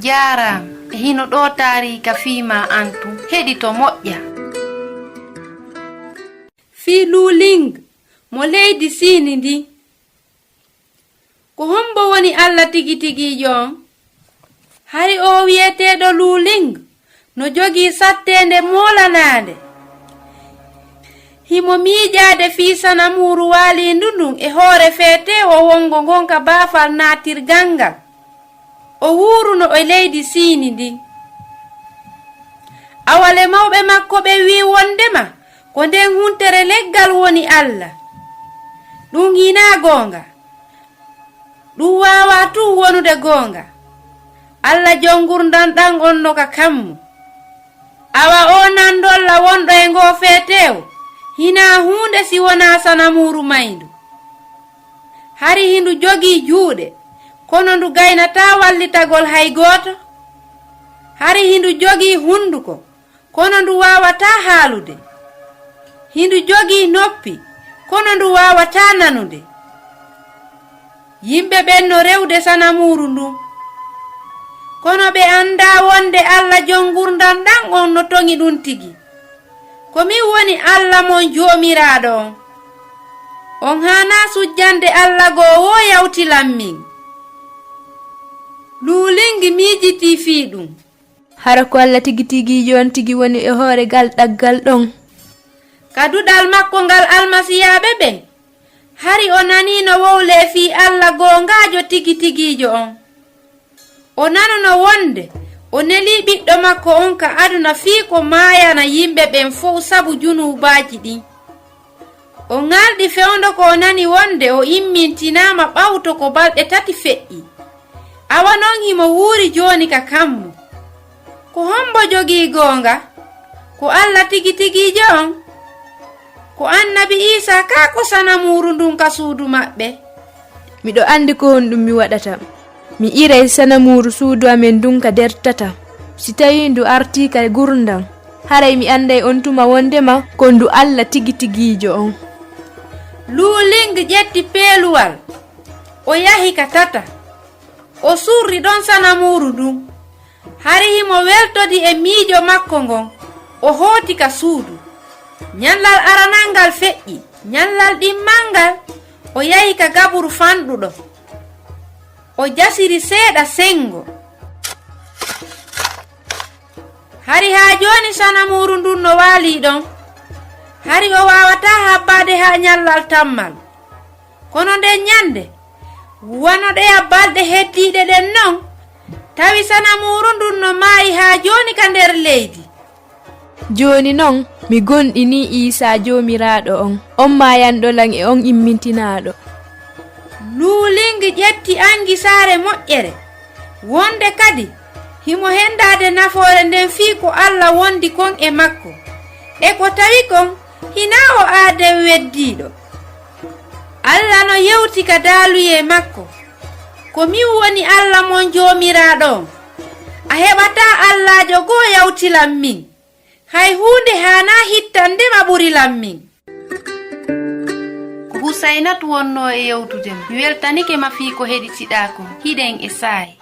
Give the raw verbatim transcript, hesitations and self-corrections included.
Jaaraama. E hino ɗoo taariika fii maa an tun. Heɗito moƴƴa. Fii Luuling mo leydi Siini ndin. Ko hombo woni Alla tigi tigiijo on? Hari oo wi'eteeɗo Luuling no jogii satteende moolanaande. Himo miijaade fii sanamuuru waaliindu ndun e hoore feeteewo wongo ngon ka baafal naatirgal ngal. O wuuruno e leydi Siini ndin. Awa le mawɓe makko ɓen wi'i wondema ko nden huntere leggal woni Alla. Ɗun hinaa goonga. Ɗun waawaa tun wonude goonga. Alla jon ngurndan ɗan on no ka kammu. Awa oo nandolla wonɗo e ngoo feeteewo hinaa huunde si wonaa sanamuuru mayndu. Hari hindu jogii juuɗe, kono ndu gaynataa wallitagol hay gooto. Hari hindu jogii hunduko, kono ndu waawataa haalude. Hindu jogii noppi, kono ndu waawataa nanude. Yimɓe ɓen no rewde sanamuuru ndun. Kono ɓe anndaa wonde Alla jon ngurndan ɗan on no toŋi ɗun tigi. Ko min woni Alla mon Joomiraaɗo on. On haanaa sujjande Alla goo woo yawti lammin. Luulingi miijitii fii ɗun. Hara ko Alla tigi tigiijo on tigi woni e hoore gal ɗaggal ɗon. Ka duɗal makko ngal almasiyaaɓe ɓen, hari o nanii no wowlee fii Alla goongaajo tigi tigiijo on. O nanuno wonde o nelii ɓiɗɗo makko on ka aduna fii ko maayana yimɓe ɓen fow sabu junuubaaji ɗin. O ŋalɗi fewndo ko o nani wonde o immintinaama ɓawto ko balɗe tati feƴƴi. Awa non himo wuuri jooni ka kammu. Ko hombo jogii goonga? Ko Alla tigi tigiijo on? Ko annabi Iisaa kaa ko sanamuuru ndun ka suudu maɓɓe? Miɗo anndi ko honɗum mi waɗata. Mi iray sanamuuru suudu amen ndun ka der tata. Si tawii ndu artii ka gurndan, haray mi annday on tuma wondema ko ndu Alla tigi tigiijo on. Luuling ƴetti peeluwal, o yahi ka tata. O surri ɗon sanamuuru ndun. Hari himo weltodi e miijo makko ngon, o hooti ka suudu. Ɲallal aranal ngal feƴƴi, ɲallal ɗimmal ngal, o yahi ka gaburu fanɗuɗo. O jasiri seeɗa senngo. Hari haa jooni sanamuuru ndun no waalii ɗon. Hari o waawataa habbaade haa ɲallal tammal. Kono nden ɲande, wano ɗeya balɗe heddiiɗe ɗen non, tawi sanamuuru ndun no maayi haa jooni ka nder leydi. Jooni non, mi gomɗinii Iisaa Joomiraaɗo on, on maayanɗo lan e on immintinaaɗo. Luulingi ƴetti angisaare moƴƴere, wonde kadi himo hendaade nafoore nden fii ko Alla wondi kon e makko, e ko tawi kon hinaa o aadee weddiiɗo. Alla no yewti ka daaluyee makko, ko min woni Alla mon Joomiraaɗo on. A heɓataa allaajo goo yawti lan min. Hay huunde haanaa hittande ma ɓuri lan min. Ko Husaynatu wonnoo e yewtude ma. Mi weltanike ma fii ko heɗitiɗaa kon. Hiɗen e saa'i.